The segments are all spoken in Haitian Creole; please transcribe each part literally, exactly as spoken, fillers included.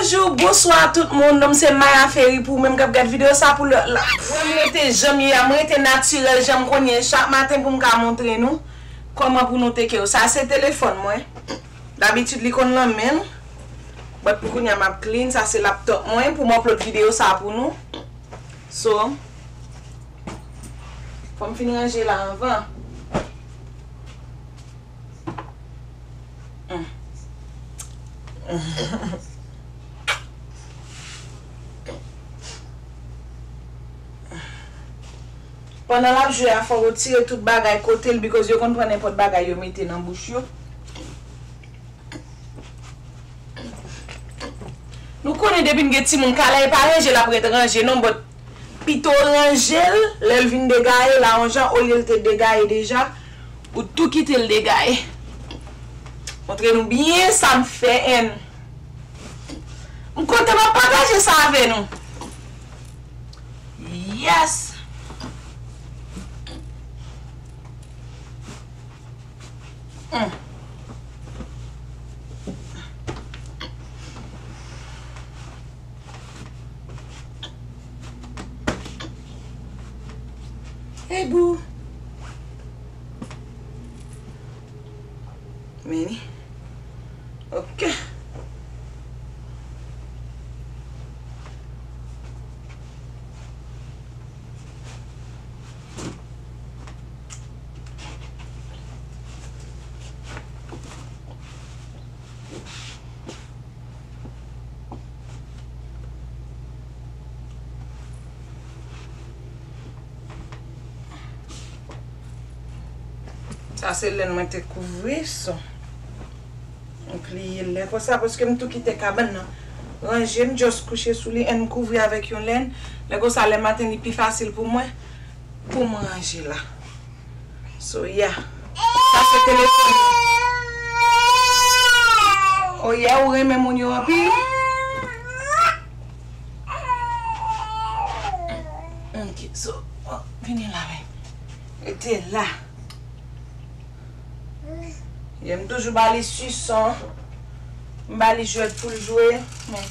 Bonjou, bonswa tout moun. Non m se Maya Ferry. Pou ou menm k ap gad videyo sa pou lè la. Mwen, m rete jan m ye a, m rete natirèl jan m konn ye chak maten pou m ka montre nou kòman pou nou teke yo. Sa se telefòn mwen. Dabitid li konn nan men l. But pou kounye a m ap clean. Sa se laptop mwen pou m upload videyo sa pou nou. So, fò m fin ranje la anvan. Mm. Pandan l ap jwe a, fò w retire tout bagay kote l, because yo konn pran nenpòt bagay yo mete nan bouch yo. Nou konnen depi n gen timoun, kalè pa ranje, l ap ret ranje non, but pito w ranje l, lè l vin degaye la yon jan, olye l te degaye deja, ou tou kite l degaye. Montre nou byen sa m fè, and m kontan m ap pataje sa avè nou. Yes! Mm. Hey, boo. Meni. Ok. Sa se lèn mwen te kouvri, so. M pliye l lè konsa, paske m tou kite kabann nan ranje, m just kouche sou li, and m kouvri avèk yon lèn. Lè konsa, lè maten, li pi fasil pou mwen, pou m ranje la. So, yeah. Sa se telefòn mwen. Oh, yeah, ou renmen moun yo anpil? Ok, so, oh, vini la, men. Rete la. Yeah, m toujou ba li sison. M ba li jwèt pou l jwe. Men,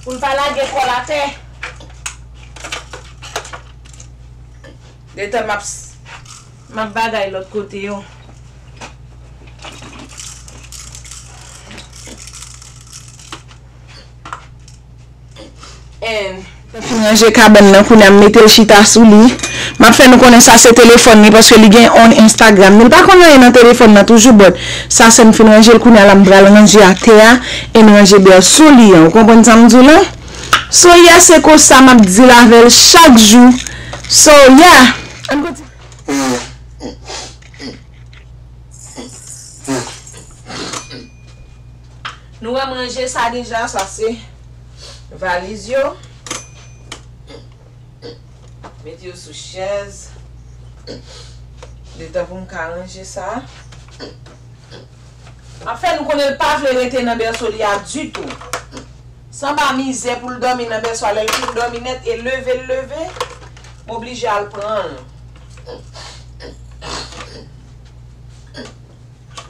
pou l pa lage kò l atè. Detan m ap s-, m ap bagay lòt kote yo. And m fin ranje kabann nan, kounye a m mete l chita sou li. M ap fè nou konnen sa se telefòn li, paske li gen on Instagram. Li pa konn anyen nan telefòn nan toujou, but sa se m fin ranje l, kounye a la m pral ranje atè a, and ranje bèso li an. Ou konprann sa m di w la? So, yeah, se konsa m ap deal avè l chak jou. So, yeah. Ann kontinye. Nou wè m ranje sa deja, sa se valiz yo. Mete yo sou chèz. Detan pou m ka ranje sa. Anfen, nou konnen l pa vle rete nan bèso li a ditou. Sanba mizè pou l dòmi nan bèso a, lè l fin dòmi nèt e leve l leve, m oblije al pran l.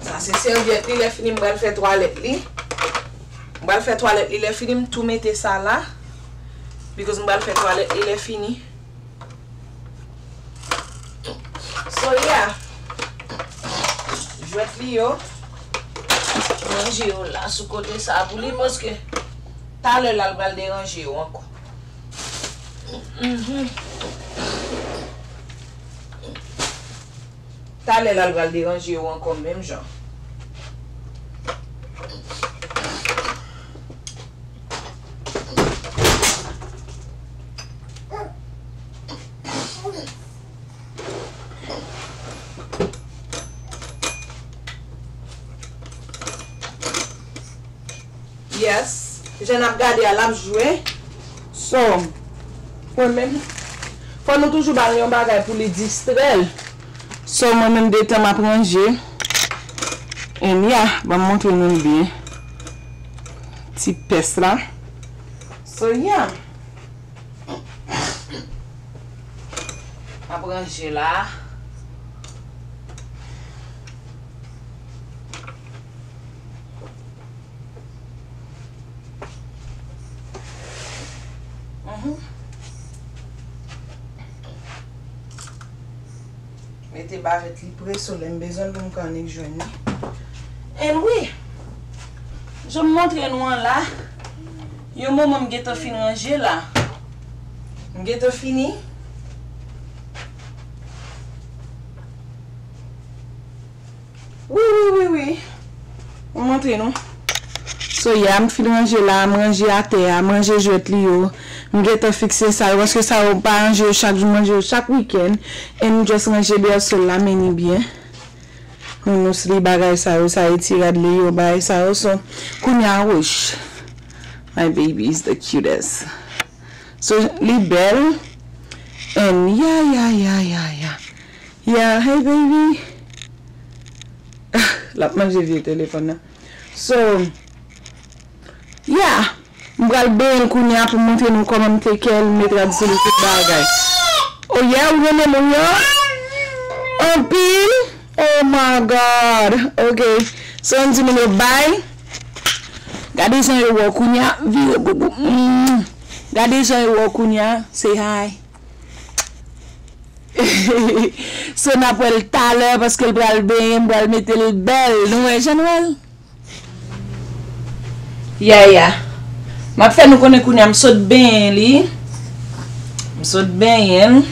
Sa se sèvyèt li, lè fini m pral fè twalèt li. M pral fè twalèt li, lè fini m tou mete sa la. Because m pral fè twalèt li lè fini. So, yeah. Jwèt li yo. Ranje yo la sou kote sa pou li, paske talè la l pral deranje yo ankò. Mhm. Talè la l pral deranje yo ankò menm jan. Yes. Jan n ap gade a, l ap jwe. So, mwen menm, fò nou toujou ba l yon bagay pou li distrè l. So, mwen menm, detan m ap ranje. And yeah, ban m montre nou l byen. Ti pès la. So, yeah. M ap ranje la. Te bavèt li pre, so lè m bezwen l pou m ka annik jwenn li. And wi, jan m montre nou an la, yon moman m gentan fin ranje la. M gentan fini. Wi, wi, wi, wi. Mwen montre nou. So, yeah, m fin ranje la, m ranje atè a, m ranje jwèt li yo. M gentan fikse sa yo, paske sa yo m pa ranje yo chak jou, m ranje yo chak wikenn. And m just ranje bèsol la, men li byen. Nounours li, bagay sa yo, sa e ti rad li yo, bagay sa yo. So, kounye a, wouch. My baby is the cutest. So, li bèl. And yeah, yeah, yeah, yeah, yeah. Yeah, hey baby. L ap manje vye telefòn nan. So, yeah. M pral benyen l kounye a pou m montre nou kòman m take care l, m met rad sou li, tout bagay. Oh yeah, ou renmen moun yo? Anpil? Oh my God. Ok. So, ann di moun yo bye. Gade jan yo wè w kounye a. Vire boubou. Mm. Gade jan yo wè w kounye a. Say hi. So, n ap wè l talè paske l pral benyen, m pral mete l bèl. Nou wè jan n wè l? Yeah, yeah. M ap fè nou konnen kounye a m sot benyen li. M sot benyen l.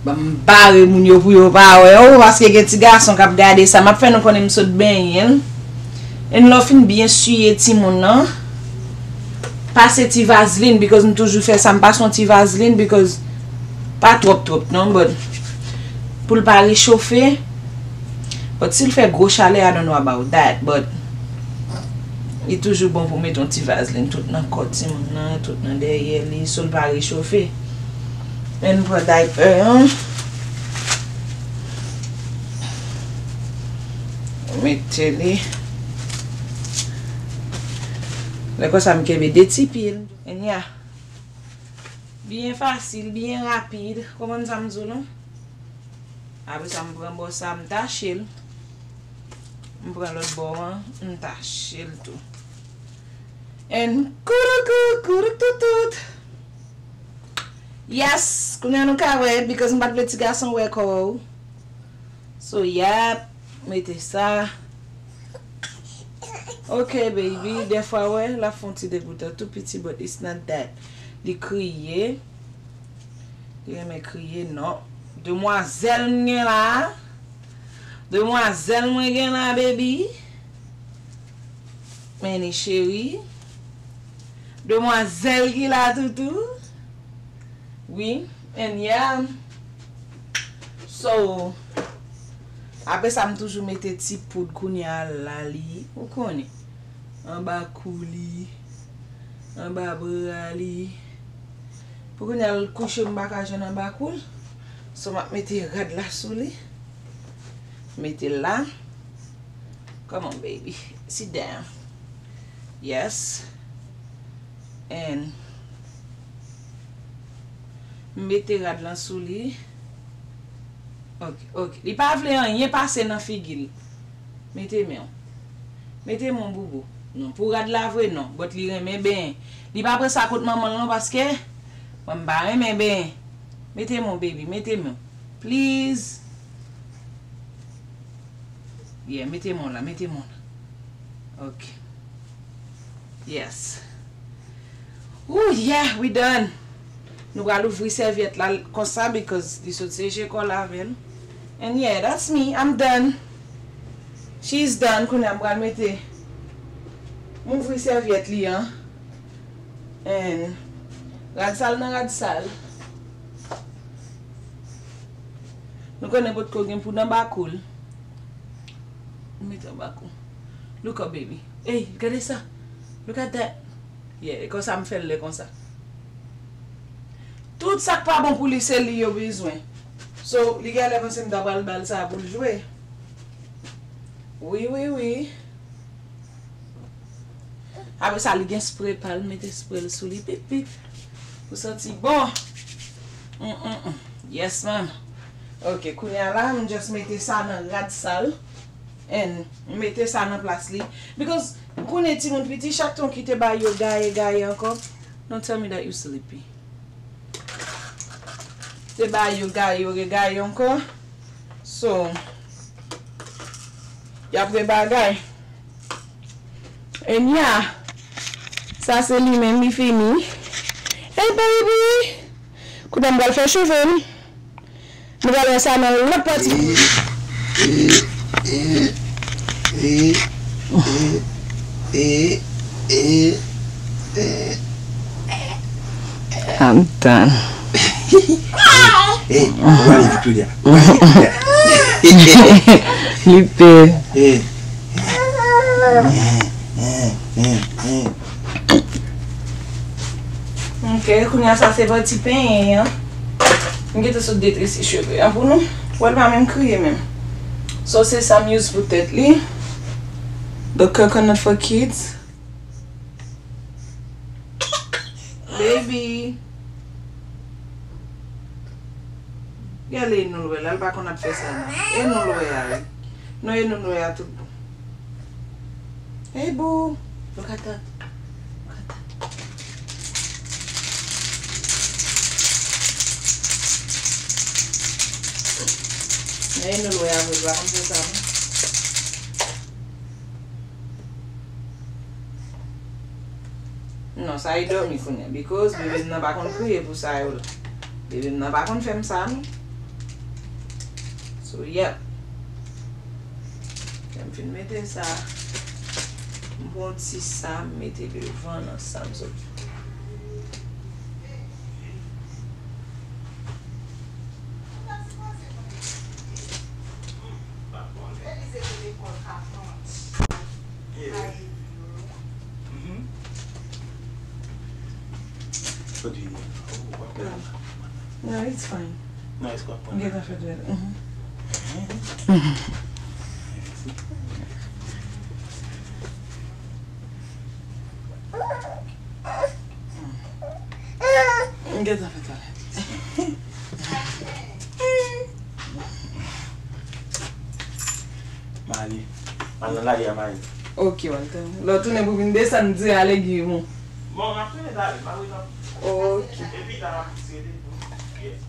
Ban m bare moun yo pou yo pa wè, oh, paske gen ti gason k ap gade sa. M ap fè nou konnen m sot benyen l. And lè w fin byen siye timoun nan, pase ti vazlin, because m toujou fè sa, m pase yon ti vazlin, because pa twòp twòp non, but pou l pa rechofe. But si l fè gwo chalè, I don't know about that, but li toujou bon pou mete yon ti vazlin tout nan kò timoun nan, tout nan dèyè li, so l pa rechofe. And pran daypè an. Mete li. Lè konsa m kenbe de ti pye l. And yeah. Byen fasil, byen rapid. Konprann sa m di w lan? Apre sa, m pran bò sa, m tache l. M pran lòt bò an, m tache l tou. And koudoukou, koudouktoutout. Yes, kounye a nou ka wè, because m pa t vle ti gason wè kò w. So, yap, mete sa. Ok, baby, dèfwa, wè, l ap fè yon ti degoutan tou piti, but it's not that. Li kriye. Li renmen kriye, non. Demwazèl m gen la. Demwazèl mwen gen la, baby. Meni cheri. Demwazèl ki la toutou. Wi, and yeah. So, apre sa, m toujou mete ti poud kounye a la li, ou konnen. Anba kou li, anba bra li. Pou kounye a l kouche, m pa ka jwenn anba kou l. So, m ap mete rad la sou li. Mete l la. Come on, baby. Sit down. Yes. And m mete rad lan sou li. Ok, ok. Li pa vle anyen pase nan figi l. Mete men w. Mete men w, boubou. Non, pou rad la vre, non. But li renmen benyen. Li pa pran sa kot manman l non, paske mwen m pa renmen benyen. Mete men w, baby. Mete men w. Please. Yeah, mete men w la, mete men w la. Ok. Yes. Ooh, yeah, we done. Nou pral ouvri sèvyèt la konsa, because li sot seche kò l avè l. And yeah, that's me, I'm done. She's done. Kounye a m pral mete, m ouvri sèvyèt li an. And rad sal nan rad sal. Nou konnen potko gen poud anba kou l. M mete anba kou. Look up, baby. Ey, gade sa. Look at that. Yeah, e konsa m fè l lè konsa. Tout sa k pa bon pou li, se li yo bezwen. So, li genlè panse m ta pral ba l sa pou l jwe. Wi, wi, wi. Apre sa, li gen spre pa l, mete spre l sou li, pip, pip. Pou santi bon. Mm, mm, mm. Yes, man. Ok, kounye a la, m just mete sa nan rad sal. And m mete sa nan plas li. Because, konnen timoun piti, chak tan w kite bagay yo gaye, gaye ankò. Don't tell me that you sleepy. Se ba yo gaye, yo regaye ankò. So, y ap rebagay. And yeah, sa se li menm, li fini. Hey baby! Kounye a m pral fè cheve m. Nou pral wè sa nan lòt pati. I'm done. Hey, ou pale Victoria. Ou pale Victoria. Li pè. Hey. Ok, kounye a sa se pati penyen an. M gentan sot detrese cheve a pou nou. Wè l pa menm kriye menm. So se sa m use pou tèt li. The coconut for kids. Baby. Gade e nou l wè la, l pa konn ap fè sa non. E nou l wè a wi. Non, e nou l wè a tout bon. Hey boo. Look at that. Look at that. Men e nou l wè a vre, l pa konn fè sa non. Non, sa e dòmi kounye a, because bebe m nan pa konn kriye pou sa yo la. Bebe m nan pa konn fè m sa non. So, yep. Lè m fin mete sa, m pran ti sa, m mete devan nan sa m sot. Yeah. Mm-hmm. What do you mean? Oh, what the hell? No, it's fine. No, it's quite fine. Get off your bed. Mm-hmm. Mm-hmm. M gentan fè twalèt. Mari, al nan lari a, Mari. Ok, Walter. Lè w tounen pou vin desann, di ale Guy, bon. Bon, m ap tounen talè, m ap ret anpil. Ok. Epi, ta la plis rete. Yeah.